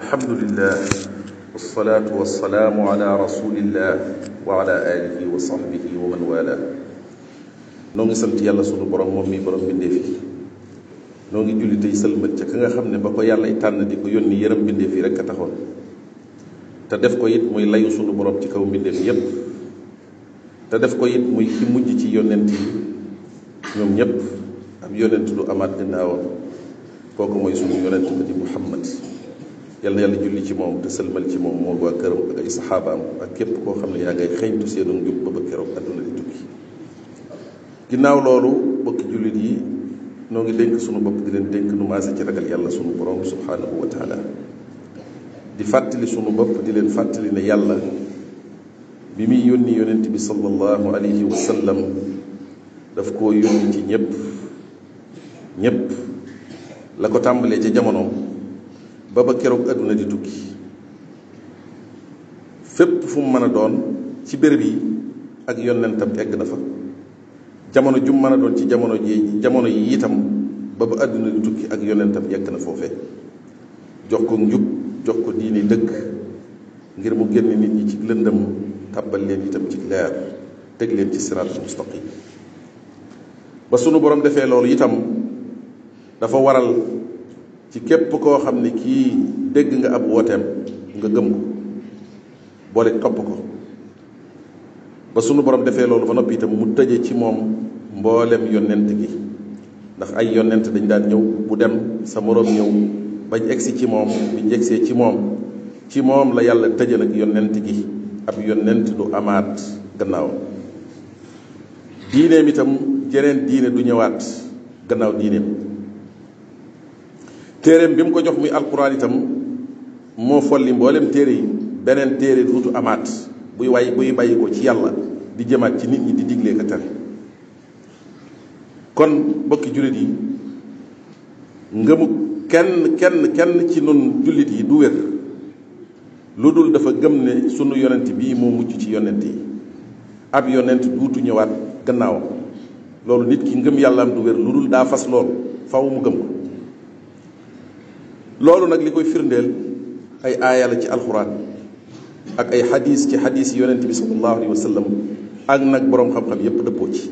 alhamdulillah wasalaatu wasalaamu ala rasulillah wa ala alihi wa sahbihi wa man wala. noo ngi sant yàlla sunu borom moom mi borom bindeef yi. noo ngi julli tey sëlmat ca ka nga xam ne ba ko yàlla tànn di ko yónni yërëm bindeef yi rek a taxoon te def ko it muy layu sunu borom ci kaw bindeef yépp te def ko it muy ki mujj ci yonent yi ñoom ñépp ab yonent du amaat gannaawam kooku mooy sunu yonent ba di Muhammad. yal na yàlla julli ci moom te sëlmal ci moom moo waa këram ak ay saxaabaam ak képp koo xam ne yaa ngay xeeñtu seenu njub ba ba keroog àdduna di tukki. ginnaaw loolu bokki jullit yi noo ngi dénk sunu bopp di leen dénk nu maase ci ragal yàlla sunu borom subhaanahu wa taala. di fàttali sunu bopp di leen fàttali ne yàlla bi muy yónni yonent bi sallallahu alayhi wa sallam daf koo yónni ci ñépp la ko tàmbalee ca jamonoom ba ba keroog àdduna di tukki. fépp fu mu mën a doon ci béréb yi ak yonentam egg na fa. jamono jum mën a doon ci jamono yi itam ba ba àdduna di tukki ak yonentam yegg na foofee. jox ko njub jox ko diine dëgg ngir mu génn nit ñi ci lëndëm tàbbal leen itam ci leer teg leen ci siraatul mustaqim. ba sunu borom defee loolu itam dafa waral ci képp koo xam ne kii dégg nga ab wooteem nga gëm ko boole topp ko. ba sunu borom defee loolu ba noppi itam mu tëje ci moom mboolem yonent gi ndax ay yonent dañ daan ñëw bu dem sa moroom ñëw bañ egsi ci moom biñ egsee ci moom la yàlla tëje nag yonent gi ab yonent du amaat gannaaw. diineem itam jeneen diine du ñëwaat gannaaw diineem. téereem bi mu ko jox muy alquran itam moo folli mboolem téere yi beneen téere duutu amaat buy bàyyi ko ci yàlla di jëmaat ci nit ñi di diglee ka tere. kon bokki jullit yi ngëmu kenn ci nun jullit yi du wér lu dul dafa gëm ne sunu yonent bii moo mucc ci yonent yi. ab yonent duutu ñëwaat gannaawam loolu nit ki ngëm yàllaam du wér lu dul daa fas loolu faw mu gëm ko. loolu nag li koy firndeel ay aaya la ci alxuraan ak ay xadiis ci xadiis yi yonent bi sallallahu alayhi wa sallam ak nag boroom xam-xam yépp dëppoo ci.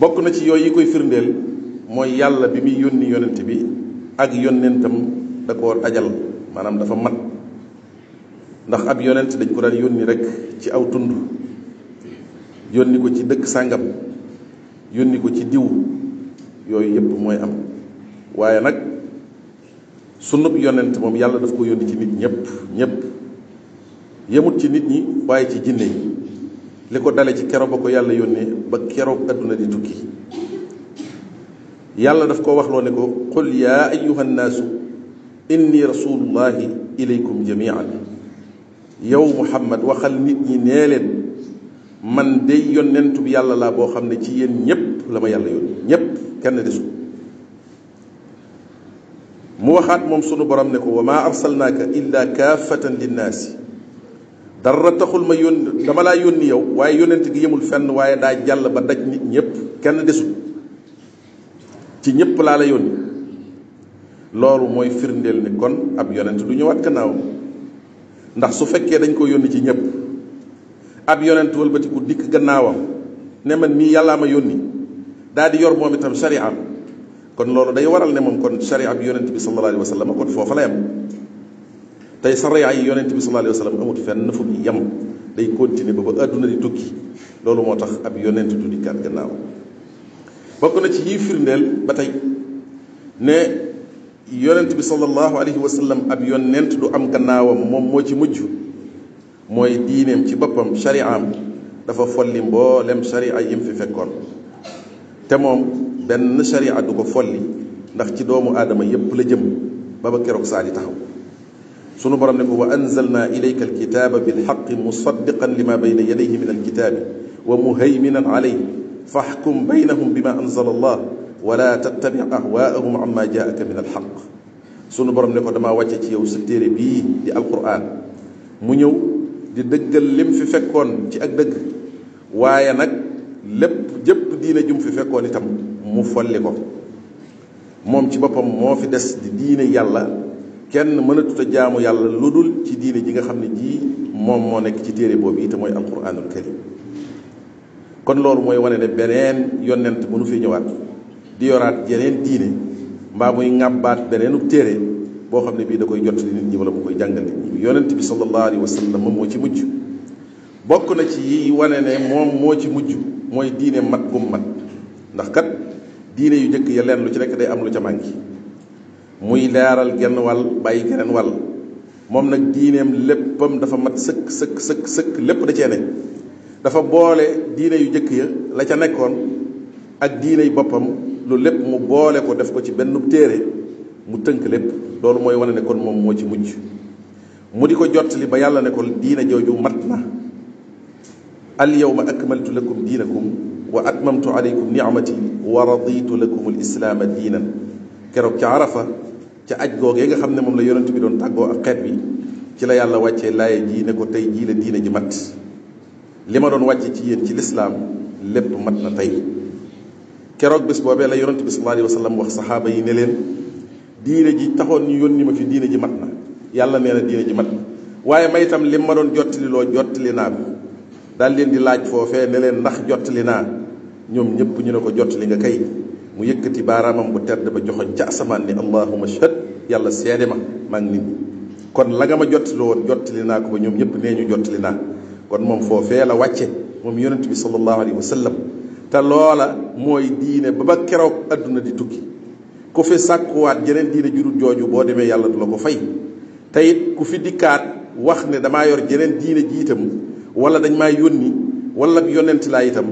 bokk na ci yooyu yi koy firndeel mooy yàlla bi muy yónni yonent bi ak yonentam da koo dajal maanaam dafa mat. ndax ab yonent dañ ko daan yónni rek ci aw tund yónni ko ci dëkk sàngam yónni ko ci diw yooyu yépp mooy am. waaye nag sunub yonent moom yàlla daf ko yónni ci nit ñépp yemut ci nit ñi waaye ci jinne yi li ko dale ci keroog ba ko yàlla yónnee ba keroog adduna di tukki. yàlla daf ko waxloo ne ko qul yaa ayyuha nnaasu inni rasulullahi ilaykum jamian. yow Muhammad waxal nit ñi nee leen man de yonentu bi yàlla laa boo xam ne ci yéen ñépp la ma yàlla yónni ñépp kenn desu. mu waxaat moom sunu borom ne ko wa maa arsalnaaka illa kaafatan linnaasi. dara taxul ma yónni dama laa yónni yow waaye yonent gi yemul fenn waaye daa jàll ba daj nit ñépp kenn desul ci ñépp laa la yónni. loolu mooy firndeel ne kon ab yonent du ñëwaat gannaaw ndax su fekkee dañ ko yónni ci ñépp ab yonent wëlbatiku dikk gannaawam ne man mii yàllaa ma yónni daa di yor moom itam shari'am kon loolu day waral ne moom kon sharia bi yonent bi sallallahu alayhi wa sallam kon foofa la yem. tey sharia yi yonent bi sallallahu alayhi wa sallam amut fenn fu mu yem day continuer ba ba àdduna di tukki. loolu moo tax ab yonent du dikkaat gannaaw. bokk na ci yiy firndeel ba tey ne yonent bi sallallahu alayhi wa sallam ab yonent du am gannaawam moom moo ci mujj mooy diineem ci boppam shari'am dafa folli mboolem sharia yim fi fekkoon te moom benn sharia du ko folli ndax ci doomu aadama yépp la jëm ba ba keroog saa di taxaw. sunu borom ne ko wa anzalna ilayka alkitaba bilxaqi musaddiqan lima bayna yadayhi min alkitabi wa muhayminan alayhi faxkum baynahum bima anzala allah wala tattabi ahwaahum amma jaaka min alxaq. sunu borom ne ko damaa wàcce ci yow sa téere bii di alquran mu ñëw di dëggal lim fi fekkoon ci ak dëgg waaye nag jëpp diine jum fi fekkoon itam mu folli ko. moom ci boppam moo fi des di diine yàlla kenn mënatut a jaamu yàlla lu dul ci diine ji nga xam ne ji moom moo nekk ci téere boobu yi te mooy alquranul karim kon loolu mooy wane ne beneen yonent mënu fi ñëwaat di yoraat yeneen diine mbaa muy ŋàbbaat beneenu téere boo xam ne bii da koy jot nit ñi wala mu koy jàngal nit ñi yonent bi sallallahu alayhi wa sallam moom moo ci mujj bokk na ci yi wane ne moom moo ci mujj mooy diine mat gum mat ndax kat diine yu njëkk ya leen lu ci nekk day am lu ca manki muy leeral genn wàll bàyyi geneen wàll moom nag diineem léppam dafa mat sëkk sëkk sëkk sëkk lépp da cee ne dafa boole diine yu njëkk ya la ca nekkoon ak diine yu boppam lu lépp mu boole ko def ko ci benn téere mu tënk lépp loolu mooy wane ne kon moom moo ci mujj mu di ko jottali ba yàlla ne ko diine jooju mat na al yawma akmaltu lakum diinakum wa atmamtu alaykum ni'mati wa raditu lakum al islaama diinan keroog ca arafa ca aj googee nga xam ne moom la yonent bi doon tàggoo ak xeet bi ci la yàlla wàccee laaye ji ne ko tey jii la diine ji mat li ma doon wàcce ci yéen ci lislaam lépp mat na tey keroog bés boobee la yonent bi sallallahu alayhi wa sallam wax saxaaba yi ne leen diine ji taxoon ñu yónni ma fi diine ji mat na yàlla nee na diine ji mat na waaye may itam lim ma doon jottali loo jottali naa ko daal leen di laaj foofee ne leen ndax jottali naa ñoom ñëpp ñu ne ko jottali nga kay mu yëkkati baaraamam bu tedd ba joxoñ ca asamaan ni allahumma shahad yàlla seede ma maa ngi nit ñi kon la nga ma jottali woon jottali naa ko ba ñoom ñëpp nee ñu jottali naa kon moom foofee la wàcce moom yonent bi sallallahu alayhi wa sallam te loola mooy diine ba keroog adduna di tukki ku fi sàkkuwaat jeneen diine jurul jooju boo demee yàlla du la ko fay te it ku fi dikkaat wax ne damaa yor jeneen diine ji itam wala dañ maa yónni wala yonent laa itam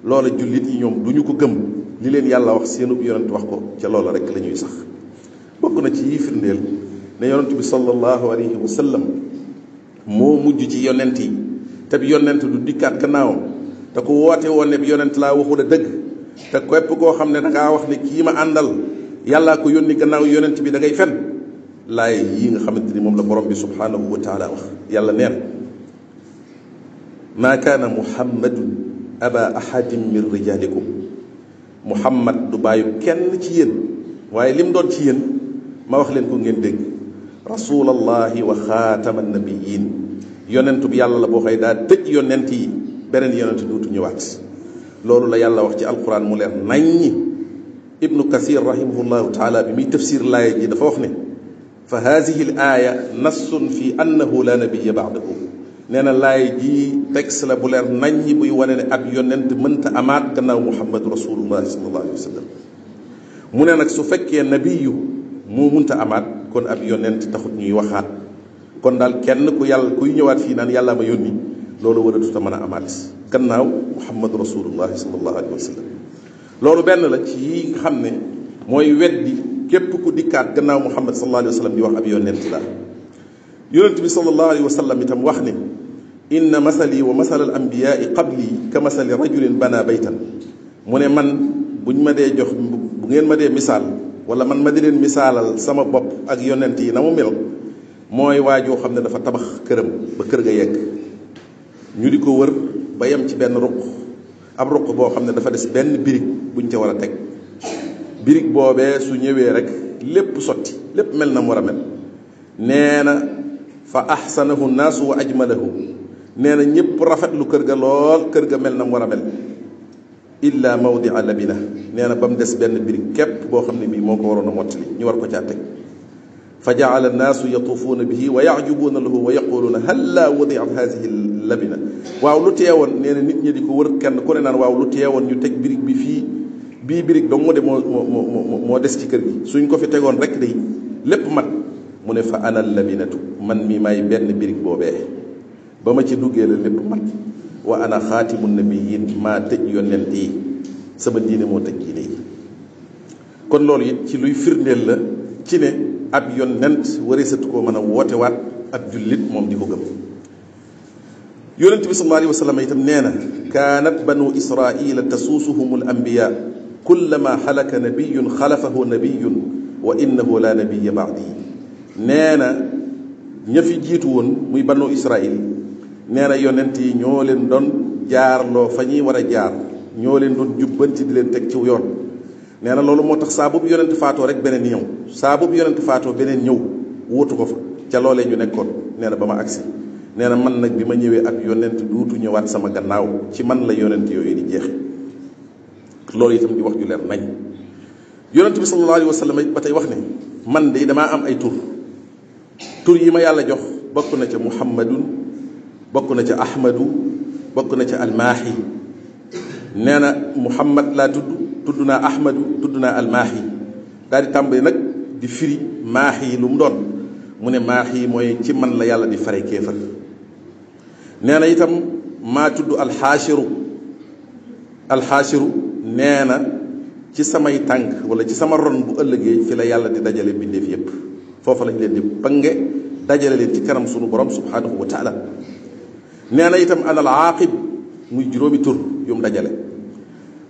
loola jullit yi ñoom du ñu ko gëm li leen yàlla wax seenub yonent wax ko ca loola rek la ñuy sax bokk na ci yi firndeel ne yonent bi sallallahu alayhi wa sallam moo mujj ci yonent yi te bi yonent du dikkaat gannaawam te ku woote woon ne bi yonent laa waxul a dëgg te képp koo xam ne da ngaa wax ne kii ma àndal yàllaa ko yónni gannaaw yonent bi da ngay fen laay yii nga xamante ni moom la borom bi subhanahu wa taala wax yàlla neen maa kaana muhammadun aba ahadin min rijalikum muhammad du bàyyu kenn ci yéen waaye lim doon ci yéen ma wax leen ko ngeen dégg rasulallahi wa xaatama nabiyin yonentu bi yàlla la boo xëy daa tëj yonent yi beneen yonent duutu ñëwaat loolu la yàlla wax ci alquran mu leer naññi ibnu kasir rahimahullahu taala bi muy tafsir laaya ji dafa wax ne fa haadihi l aaya nassun fi annahu la nabiya baadahu nee na laaya ji texte la bu leer naññi buy wane ne ab yonent mënta amaat gannaaw muhammadu rasulullahi sallallahu alayhi wa sallam mu ne nag su fekkee nabiyu moo mënta amaat kon ab yonent taxut ñuy waxaat kon daal kenn ku yàlla kuy ñëwaat fii naan yàlla ma yónni loolu waratut a mën a amaat gannaaw muhammadu rasulullahi sallallahu alayhi wa sallam loolu benn la ci yi nga xam ne mooy weddi képp ku dikkaat gannaaw muhammad sallallahu alayhi wa sallam di wax ab yonent la yonent bi sallallahu alayhi wa sallam itam wax ne inna masali wa masal al anbiyaai qabli ka masali rajulin bana baytan mu ne man buñ ma dee jox bu ngeen ma dee misaal wala man ma di leen misaalal sama bopp ak yonent yi na mu mel mooy waajoo xam ne dafa tabax këram ba kër ga yegg ñu di ko wër ba yem ci benn ruq ab ruq boo xam ne dafa des benn birig buñ ca war a teg birig boobee su ñëwee rek lépp sotti lépp mel na mu war a mel nee na fa ahsanahu naasu wa ajmalahu nee na ñëpp rafetlu kër ga lool kër ga mel na mu war a mel illa mawdia labina nee na ba mu des benn birig képp boo xam ne bii moo ko waroon a mottali ñu war ko caa teg fa jaala annaasu yatuufuuna bihi wa yajubuuna lahu wa yaquluuna hal laa wudiat hadihi labina waaw lu teewoon nee na nit ñi di ko wër kenn ku ne naan waaw lu teewoon ñu teg birig bi fii bii birig dong mu de moo des ci kër gi suñ ko fi tegoon rek day lépp mat mu ne fa ana labinatu man mi may benn birig boobee ba ma ci duggee la lépp mat wa ana xaatimu nabiyin maa tëj yonent yi sama diine moo tëj diine yi kon loolu it ci luy firndeel la ci ne ab yonent wareesatu koo mën a woote waat ab jullit moom di ko gëm yonent bi sallallahu alayhi wa sallam itam nee na kaanat banu israila tasuusuhum al anbiya kullama xalaka nabiyun xalafahu nabiyun wa innahu la nabiya baadi nee na ña fi jiitu woon muy banu israil nee na yonent yi ñoo leen doon jaarloo fa ñuy war a jaar ñoo leen doon jubbanti di leen teg ci yoon nee na loolu moo tax saa boobu yonent faatoo rek beneen ñëw saa boobu yonent faatoo beneen ñëw wuutu ko fa ca loolee ñu nekkoon. nee na ba ma agsi nee na man nag bi ma ñëwee ab yonent duutu ñëwaat sama gannaaw ci man la yonent yooyu di jeexe loolu itam di wax ju leer nañ. yonent bi sallallahu alayhi wa sallam ba tey wax ne man de damaa am ay tur yi ma yàlla jox bokk na ca muhammadun bokk na ca ahmadu bokk na ca almaahi. nee na muhammad laa tudd naa ahmadu tudd naa almaahi. daal di tàmbali nag di firi maahi lu mu doon mu ne maahi mooy ci man la yàlla di fare kéefar. nee na itam maa tudd alxaashiru nee na ci samay tànk wala ci sama ron bu ëllëgee fi la yàlla di dajale bindeef yépp foofa lañ leen di bange dajale leen ci kanam sunu borom subhanahu wa taala. nee na itam an al aaqib muy juróomi tur yu mu dajale.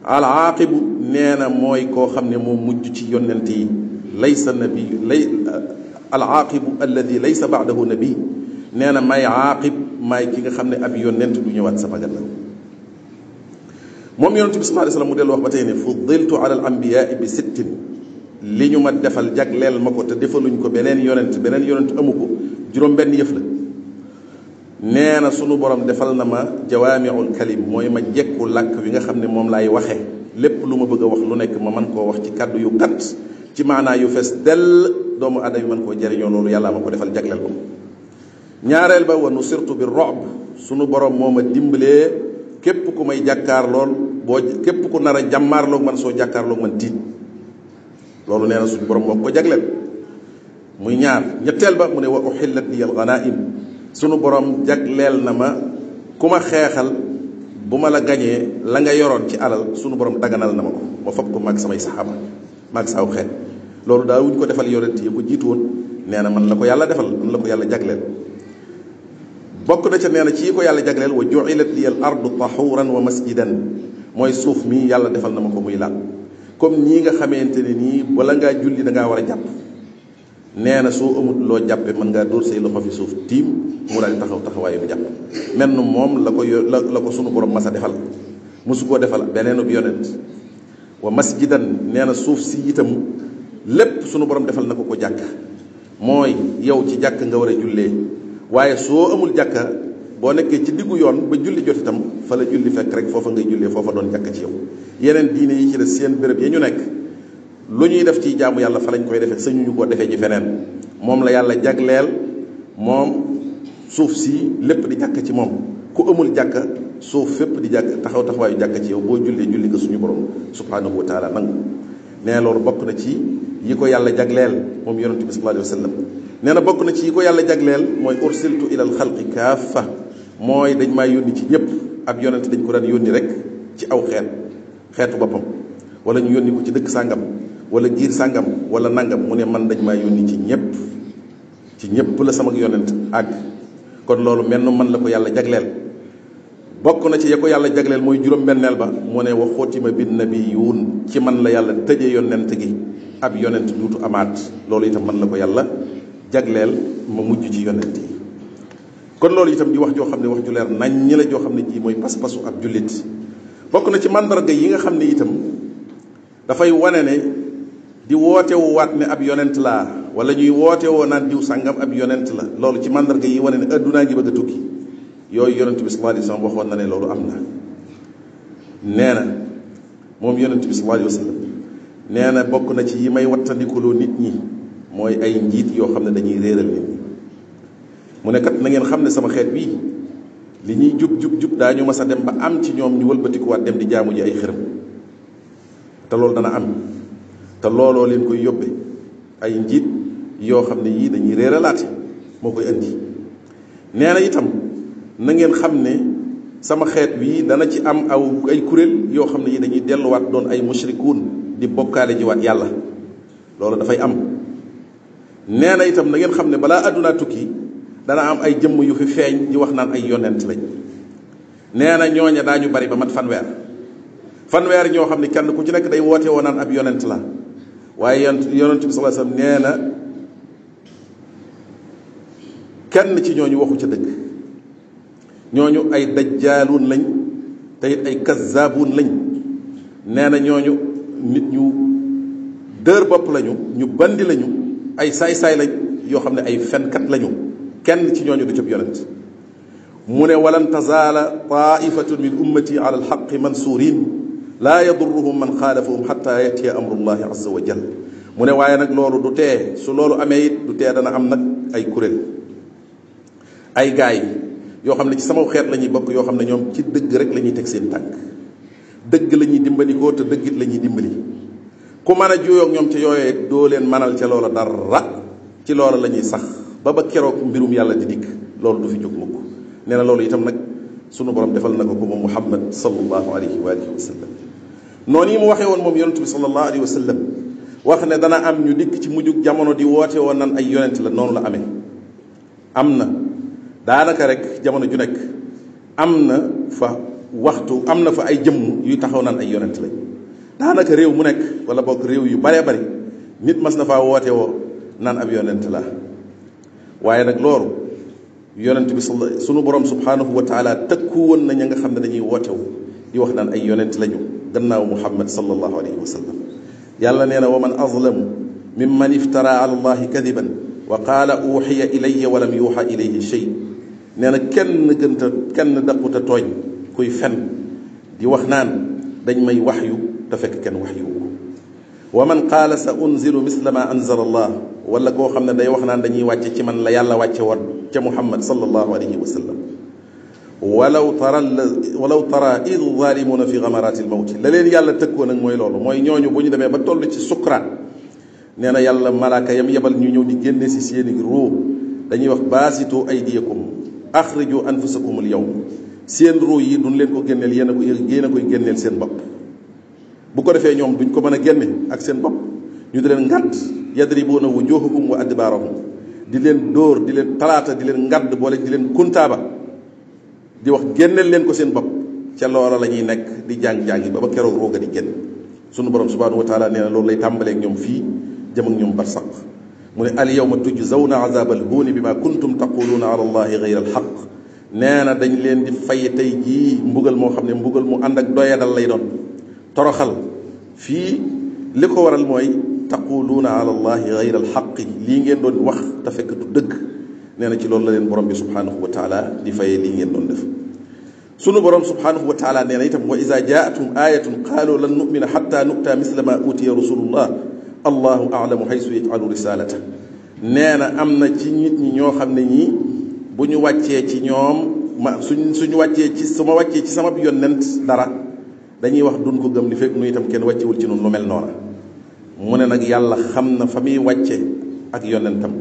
al aaqibu nee na mooy koo xam ne moo mujj ci yonent yi laysa nabi al aaqibu alladi laysa baadahu nabi. nee na may aaqib maay ki nga xam ne ab yonent du ñëwaat sama gannaaw. moom yonent bi sallallahu alayhi wa sallam mu dellu wax ba tey ne fuddiltu ala al anbiyaa bi sittin li ñu ma defal jagleel ma ko te defaluñ ko beneen yonent amu ko juróom benn yëf la. nee na sunu borom defal na ma jawaamiul kalim mooy ma jekku làkk wi nga xam ne moom laay waxee lépp lu ma bëgg a wax lu nekk ma mën koo wax ci kàddu yu gàtt ci maanaa yu fees dell doomu aadama yi mën koo jëriñoo loolu yàlla ma ko defal jagleel ko. ñaareel ba wa nusirtu bi rob sunu borom moo ma dimbalee képp ku may jàkkaar lool képp ku nar a jàmmaarloog man soo jàkkaarloog man tiit loolu nee na suñu borom moo ko jagleel muy ñaar. ñetteel ba mu ne wa uhillat li al ghanaim sunu borom jagleel na ma ku ma xeexal bu ma la gañee la nga yoroon ci alal sunu borom daganal na ma ko ma fab ko maag samay saxaaba maag saaw xeet. loolu daa wuñ ko defal yonent yi ko jiitu woon nee na man la ko yàlla defal man la ko yàlla jagleel. bokk na ca nee na ci ko yàlla jagleel wa ju'ilat li al ardu tahuran wa masjidan mooy suuf mi yàlla defal na ma ko muy laal comme ñii nga xamante ne nii bala ngaa julli da ngaa war a jàpp. nee na soo amut loo jàppe mën ngaa dóor say loxo fi suuf tiim mu daal di taxaw taxawaayu bu jàpp. mel na moom la ko sunu borom masa defal mosu koo defal beneenub yonent. wa masjidan nee na suuf si itam lépp sunu borom defal na ko jàkk mooy yow ci jàkk nga war a jullee waaye soo amul jàkka boo nekkee ci diggu yoon ba julli jot itam fa la julli fekk rek foofa ngay jullee foofa doon jàkk ci yow. yeneen diine yi ci des seen béréb ya ñu nekk lu ñuy def ci jaamu yàlla fa lañ koy defee sañu ñu ko defee ji feneen moom la yàlla jagleel moom suuf si lépp di jàkk ci moom ku amul jàkka suuf fépp di jàkk taxawaayu jàkk ci yow boo jullee julli nga suñu borom subhanahu wa taala nangu. nee loolu bokk na ci yi ko yàlla jagleel moom yonent bi sallallahu alayhi wa sallam. nee na bokk na ci yi ko yàlla jagleel mooy ursiltu ilal xalqi kaafa mooy dañ maa yónni ci ñëpp. ab yonent dañ ko daan yónni rek ci aw xeetu boppam wala ñu yónni ko ci dëkk sàngam wala giir sàngam wala nangam mu ne man dañ maa yónni ci ñëpp la sama yonent àgg. kon loolu mel man la ko yàlla jagleel. bokk na ci ya ko yàlla jagleel mooy juróom-benneel ba mu ne wa xutima bin nabiyuun ci man la yàlla tëjee yonent gi ab yonent duutu amaat loolu itam man la ko yàlla jagleel ma mujj ci yonent yi. kon loolu itam di wax joo xam ne wax ju leer nañ ñi la joo xam ne ji mooy pas-pasu ab jullit. bokk na ci mandarga yi nga xam ne itam dafay wane ne di wootewu waat ne ab yonent laa wala ñuy wootewoo naan diw sàngam ab yonent la loolu ci mandarga yi wane ne addunaa ngi bëgg a tukki yooyu yonent bi sallallahu alayhi wa sallam waxoon na ne loolu am na. nee na moom yonent bi sallallahu alayhi wa sallam nee na bokk na ci yi may wattandikuloo nit ñi mooy ay njiit yoo xam ne dañuy réeral nit ñi. mu ne kat na ngeen xam ne sama xeet bii li ñuy jub daañu mas a dem ba am ci ñoom ñu wëlbatikuwaat dem di jaamu ji ay xërëm te loolu dana am te looloo leen koy yóbbe ay njiit yoo xam ne yii dañuy réeralaate moo koy indi. nee na itam na ngeen xam ne sama xeet bii dana ci am ay kuréel yoo xam ne yi dañuy delluwaat doon ay mushrikuun di bokkaale jiwaat yàlla loolu dafay am. nee na itam na ngeen xam ne balaa àddunaa tukki dana am ay jëmm yu fi feeñ di wax naan ay yonent lañ. nee na ñooña daañu bari ba mat fanweer ñoo xam ne kenn ku ci nekk day woote woo naan ab yonent la waaye yonent bi sallallahu alayhi wasallam nee na kenn ci ñooñu waxu ca dëgg. ñooñu ay dajjaaluun lañ te it ay kazzaabuun lañ. nee na ñooñu nit ñu dër bopp lañu ñu bandi lañu ay saay-saay lañ yoo xam ne ay fenkat lañu kenn ci ñooñu du cëb yonent mu ne walan tazaala taifatun min ummati ala alxaqi mansuurin laa yadurruhum man xaalafahum xatta yatiya amrullahi azza wa jal mu ne waaye nag loolu du tee su loolu amee it du tee dana am nag ay kuréel ay gaay yoo xam ne ci sama xeet la ñuy bokk yoo xam ne ñoom ci dëgg rek la ñuy teg seen tànk dëgg la ñuy dimbalikoo te dëggit la ñuy dimbali ku mën a juyoog ñoom ca yooyee doo leen manal ca loola dara ci loola la ñuy sax ba keroog mbirum yàlla di dikk loolu du fi jóg mukk nee na loolu itam nag sunu borom defal na ko moom Muhammad sallallahu alayhi wa alihi wa sallam noonu yi mu waxee woon moom yonent bi sallallahu alayhi wa sallam wax ne dana am ñu dikk ci mujjug jamono di woote woon nan ay yonent la noonu la amee am na daanaka rek jamono ju nekk am na fa waxtu am na fa ay jëmm yuy taxaw naan ay yonent lañ daanaka réew mu nekk wala bokk réew yu baree bari nit mas na faa woote woo naan ab yonent la waaye nag loolu yonent bi sunu borom subhanahu wa taala tëkku woon na ña nga xam ne dañuy wootewu di wax naan ay yonent lañu gannaaw muhammad sallallahu alayhi wa sallam yàlla nee na wa man azlamu mimman iftara ala allahi kadiban wa qaala uxiya ilayya wa lam yuuxa ilayhi shay nee na kenn daquta tooñ kuy fen di wax naan dañ may waxyu te fekk kenn waxyu wa man qaala sa unzilu misla ma anzala allah wala koo xam ne day wax naan dañuy wàcce ci man la yàlla wàcce woon ca muhammad sallallahu alayhi wa sallam walaw tara id zalimuna fi gamarati lmawti la leen yàlla tëkkoo nag mooy loolu mooy ñooñu bu ñu demee ba toll ci sukuraat nee na yàlla malaaka yam yebal ñu ñëw di génne si seeni ruu dañuy wax baasitu aydiyakum axriju anfusakum al yawm seen ruu yi duñ leen ko génneel yéen a koy génneel seen bopp bu ko defee ñoom duñ ko mën a génne ak seen bopp ñu di leen ngadd yadribuuna wujuhakum wa adbaarahum di leen dóor di leen talaata di leen ngadd boole di leen kuntaaba di wax génneel leen ko seen bopp ca loola la ñuy nekk di jàng-jàngi ba keroog rooga di génn sunu borom subhanahu wa taala nee na loolu lay tàmbaleeg ñoom fii jëm ak ñoom barsaq mu ne al yawma tujzawna azabal huuni bi ma kuntum taquluuna ala allahi gayra al xaq nee na dañ leen di fay tey jii mbugal moo xam ne mbugal mu ànd ak doyadal lay doon toroxal fii li ko waral mooy taquluuna ala allahi gayra al xaqi lii ngeen doon wax te fekk du dëgg nee na ci loolu la leen borom bi subhanahu wa taala di fayee lii ngeen doon def sunu borom subhanahu wa taala nee na itam wa ida jaatum ayatun qaalu lan numina xatta nu'ta misla ma utiya rasulullah allahu alamu xaysu yajalu risalata nee na am na ci nit ñi ñoo xam ne ñii bu ñu wàccee ci ñoom suñu wàccee ci su ma wàccee ci sama yonent dara dañuy wax duñ ko gëm li fekk nu itam kenn wàccewul ci noonu lu mel noona mu ne nag yàlla xam na fa muy wàcce ak yonentam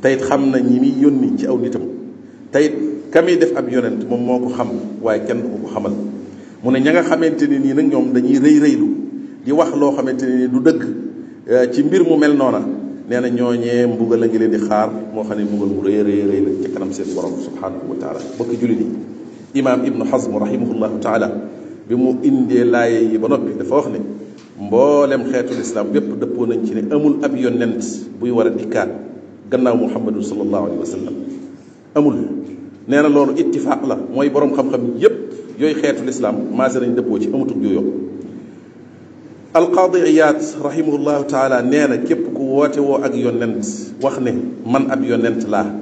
teyit xam na ñi muy yónni ci aw nitam teyit ka muy def ab yonent moom moo ko xam waaye kenn du ko xamal mu ne ña nga xamante ne nii nag ñoom dañuy rëylu di wax loo xamante ne nii du dëgg ci mbir mu mel noona nee na ñooñee mbugal la ngi leen di xaar moo xam ne mbugal mu rëy la ci kanam seen borom subhanahu wa taala bokki jullit yi imaam ibnu Hazm rahimahullahu taala bi mu indee laaye yi ba noppi dafa wax ne mboolem xeetu lislaam bépp dëppoo nañ ci ne amul ab yonent buy war a dikkaat gannaaw muhammadu sallallahu alayhi wa sallam amul nee na loolu ittifaaq la mooy borom xam-xam yépp yooyu xeetu lislaam maase nañ dëppoo ci amutuk yooyu alqaadi Iyaad rahimahullahu taala nee na képp ku woote woo ak yonent wax ne man ab yonent laa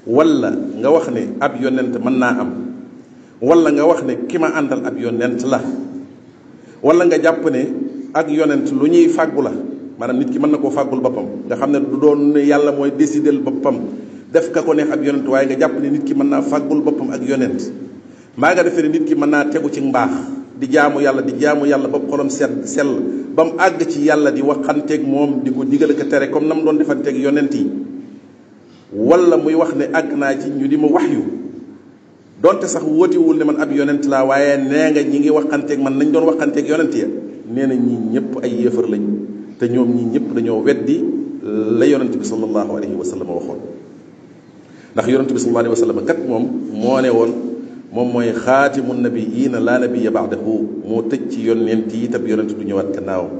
wala nga wax ne ab yonent mën naa am wala nga wax ne ki ma àndal ab yonent la wala nga jàpp ne ak yonent lu ñuy fàggu la maanaam nit ki mën na koo fàggul boppam nga xam ne du doon ne yàlla mooy décider boppam def ka ko neex ab yonent waaye nga jàpp ne nit ki mën naa fàggul boppam ak yonent maa nga defee ne nit ki mën naa tegu ci mbaax di jaamu yàlla ba xolam sell ba mu àgg ci yàlla di waxanteeg moom di ko digal ko tere comme na mu doon defanteeg yonent yi wala muy wax ne àgg naa ci ñu di ma waxyu donte sax wóotiwul ne man ab yonent laa waaye nee nga ñi ngi waxanteeg man nañ doon waxanteeg yonent ya nee na ñi ñëpp ay yéefar lañ te ñoom ñi ñëpp dañoo weddi la yonent bi sallallahu alayhi wa sallam waxoon ndax yonent bi sallallahu alayhi wa sallam kat moom moo ne woon moom mooy xaatimu nabiyiina laa nabiyya ba'dahu moo tëj ci yonent yi tab yonent du ñëwaat gannaawam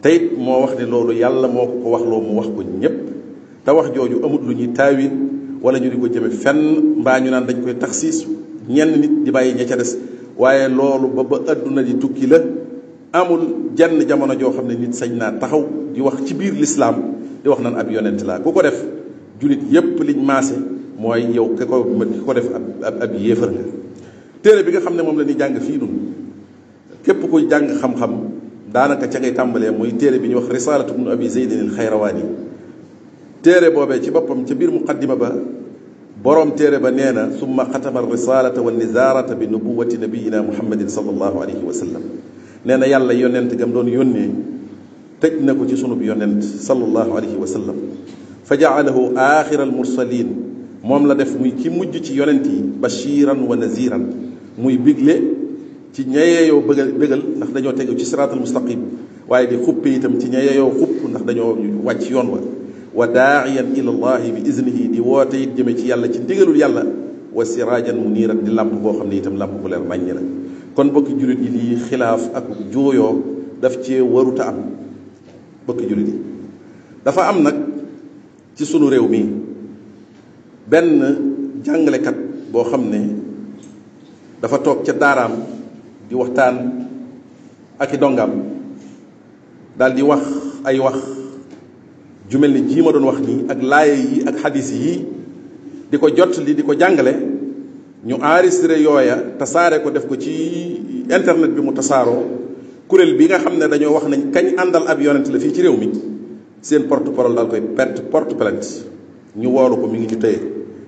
te it moo wax ne loolu yàlla moo ko waxloo mu wax ko ñëpp te wax jooju amut lu ñuy taawil wala ñu di ko jëme fenn mbaa ñu naan dañ koy taxsiis ñenn nit di bàyyi ña ca des waaye loolu ba adduna di tukki la amul jenn jamono joo xam ne nit sañ naa taxaw di wax ci biir lislaam di wax naan ab yonent laa ku ko def julit yépp liñ maase mooy yow ki ko def ab yéefar nga téere bi nga xam ne moom la ñuy jàng fii nun képp kuy jàng xam-xam daanaka ca ngay tàmbalee muy téere bi ñuy wax risalatu ibnu abi zeydin al xayrawaani téere boobee ci boppam ca biir muqaddima ba boroom téere ba nee na summa xatama risalata wa nizarata bi nubuwati nabiyina muhammadin sallallahu alayhi wa sallam nee na yàlla yonent gam doon yónnee tëj na ko ci sunub yonent sallallahu alayhi wa sallam fa jaalahu axira almursalin moom la def muy ki mujj ci yonent yi bashiran wa naziran muy bigle ci ñayeeyoo bégal ndax dañoo tegu ci siraatal mustaqim waaye di xuppe itam ci ñayeeyoo xupp ndax dañoo wàcc yoon wa daaiyan ila allahi bi iznihi di woote it jëme ci yàlla ci ndigalul yàlla wa siraajan muniiran di làmp boo xam ne itam làmp bu leer màññi la kon bokki jullit yi lii xilaaf ak jooyoo daf cee waruta am bokki jullit yi dafa am nag ci sunu réew mi benn jàngalekat boo xam ne dafa toog ca daaraam di waxtaan ak i dongam daal di wax ay wax ju mel ni jii ma doon wax nii ak laaye yi ak xadis yi di ko jot li di ko jàngale ñu enregistré yooya tasaare ko def ko ci internet bi mu tasaaroo kuréel bi nga xam ne dañoo wax nañ kañ àndal ab yonent la fii ci réew mi seen porte-parole daal koy porte plainte ñu woolu ko mi ngi ñu tëye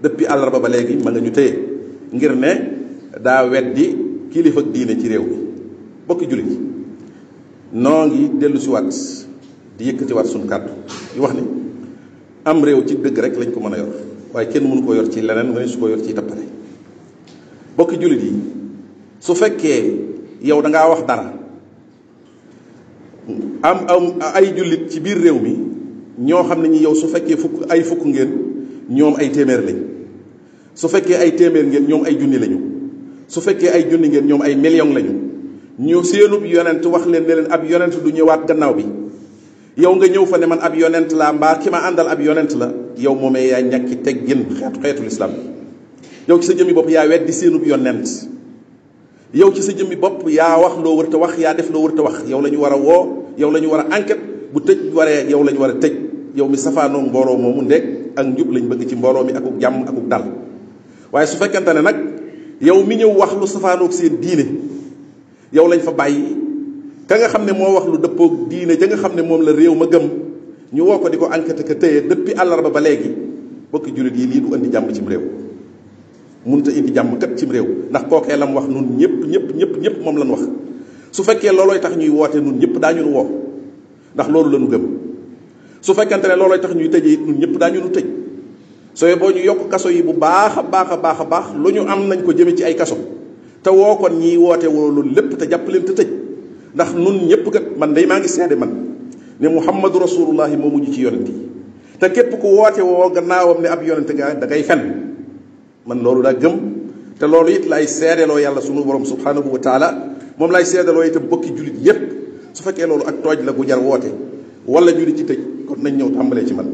depuis àllarba ba léegi ma nga ñu tëye ngir ne daa weddi kilifa ak diine ci réew mi bokki jullit noo ngi dellu si waat di yëkkati waat suñu kàddu di wax ni am réew ci dëgg rek lañ ko mën a yor waaye kenn mënu ko yor ci leneen nga ne su ko yor ci tappale bokki jullit yi su fekkee yow da ngaa wax dara am ay jullit ci biir réew mi ñoo xam ne ñi yow su fekkee fukk ngeen ñoom ay téeméer lañ su fekkee ay téeméer ngeen ñoom ay junni lañu su fekkee ay junni ngeen ñoom ay million lañu ñu seenub yonent wax leen ne leen ab yonent du ñëwaat gannaaw bi yow nga ñëw fa ne man ab yonent laa mbaa ki ma àndal ab yonent la yow moomee yaa ñàkki teggin xeetu lislaam yow ci sa jëmmi bopp yaa weddi seenub yonent yow ci sa jëmmi bopp yaa wax loo wërta wax yaa def loo wërta wax yow la ñu war a woo yow la ñu war a enquête bu tëj waree yow la ñu war a tëj yow mi safaanoo mbooloo moomu ndeg ak njub lañ bëgg ci mbooloo mi akuk jàmm akuk dal waaye su fekkente ne nag yow mi ñëw wax lu safaanoog seen diine yow lañ fa bàyyi ka nga xam ne moo wax lu dëppoog diine ja nga xam ne moom la réew ma gëm ñu woo ko di ko enquête ka tëye depuis àllarba ba léegi bokki jullit yi lii du indi jàmm cim réew munta indi jàmm kat cim réew ndax kookee lam wax nun ñëpp moom lañ wax su fekkee loolooy tax ñuy woote nun ñëpp daa ñun woo ndax loolu la ñu gëm su fekkente ne loolooy tax ñuy tëjee it nun ñëpp daa ñu tëj sooy boo ñu yokk kaso yi bu baax a baax lu ñu am nañ ko jëme ci ay kaso te woo kon ñiy woote woo loolu lépp te jàpp leen te tëj ndax nun ñëpp kat man day maa ngi seede man ne muhammadu rasulullahi moo mujj ci yonent yi te képp ku woote woo gannaawam ne ab yonent nga da ngay fen man loolu daa gëm te loolu it lay seedeloo yàlla sunu borom subhanahu wa taala moom lay seedeloo itam bokki jullit yépp su fekkee loolu ak tooj la gu jar woote wala ñu di ci tëj kon nañ ñëw tàmbalee ci man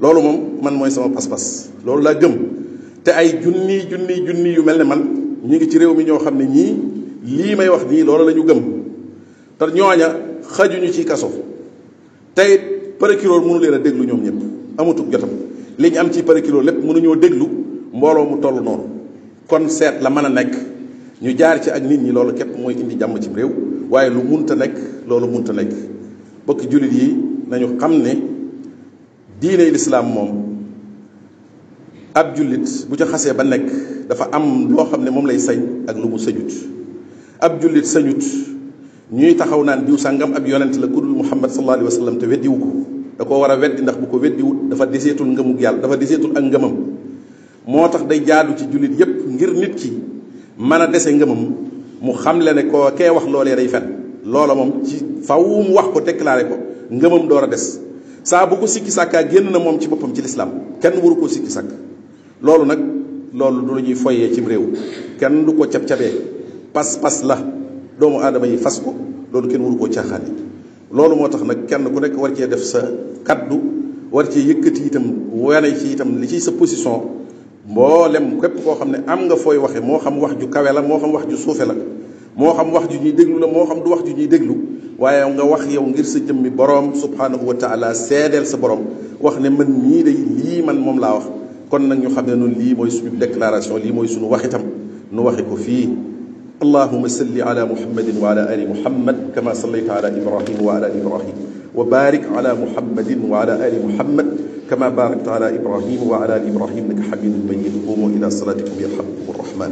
loolu moom man mooy sama pas-pas loolu laa gëm te ay junni yu mel ne man ñu ngi ci réew mi ñoo xam ne ñii lii may wax nii loolu la ñu gëm te ñooña xajuñu ci kaso tey procureur mënu leen a déglu ñoom ñëpp amutuk jotam li ñu am ci procureur lépp mënuñoo déglu mbooloo mu toll noonu kon seet la mën a nekk ñu jaar ci ak nit ñi loolu képp mooy indi jàmm ci réew waaye lu munta nekk loolu munta nekk bokki jullit yi nañu xam ne diine lislaam moom ab jullit bu ca xasee ba nekk dafa am loo xam ne moom lay sañ ak lu mu sañut ab jullit sañut ñuy taxaw naan diw sàngam ab yonent la ku dul muhammad sallallahu alayhi wa sallam te weddiwu ko da koo war a weddi ndax bu ko weddiwut dafa deseetul ngëmug yàlla dafa deseetul ak ngëmam moo tax day jaadu ci jullit yépp ngir nit ki mën a dese ngëmam mu xamle ne koo kee wax loolee day fen loola moom ci faw mu wax ko déclaré ko ngëmam door a des saa bu ko sikki sàkkaa génn na moom ci boppam ci lislaam kenn waru koo sikki sàkk loolu nag loolu du la ñuy foyee ci réew kenn du ko cab-cabee pas-pas la doomu aadama yi fas ko loolu kenn waru koo caaxaani loolu moo tax nag kenn ku nekk war cee def sa kaddu war cee yëkkati itam wane ci itam li ciy sa position mboolem képp koo xam ne am nga fooy waxe moo xam wax ju kawe la moo xam wax ju suufe la moo xam wax ju ñuy déglu la moo xam du wax ju ñuy déglu waaye nga wax yow ngir sa jëmmi borom subhanahu wa taala seedeel sa borom wax ne man mii day lii man moom laa wax kon nag ñu xam ne noonu lii mooy suñu déclaration lii mooy suñu wax itam nu waxe ko fii اللهم صل على محمد وعلى آل محمد كما صليت على إبراهيم وعلى آل إبراهيم وبارك على محمد وعلى آل محمد كما باركت على إبراهيم وعلى آل إبراهيم إنك حميد مجيد قوموا إلى صلاتكم يرحمكم الرحمن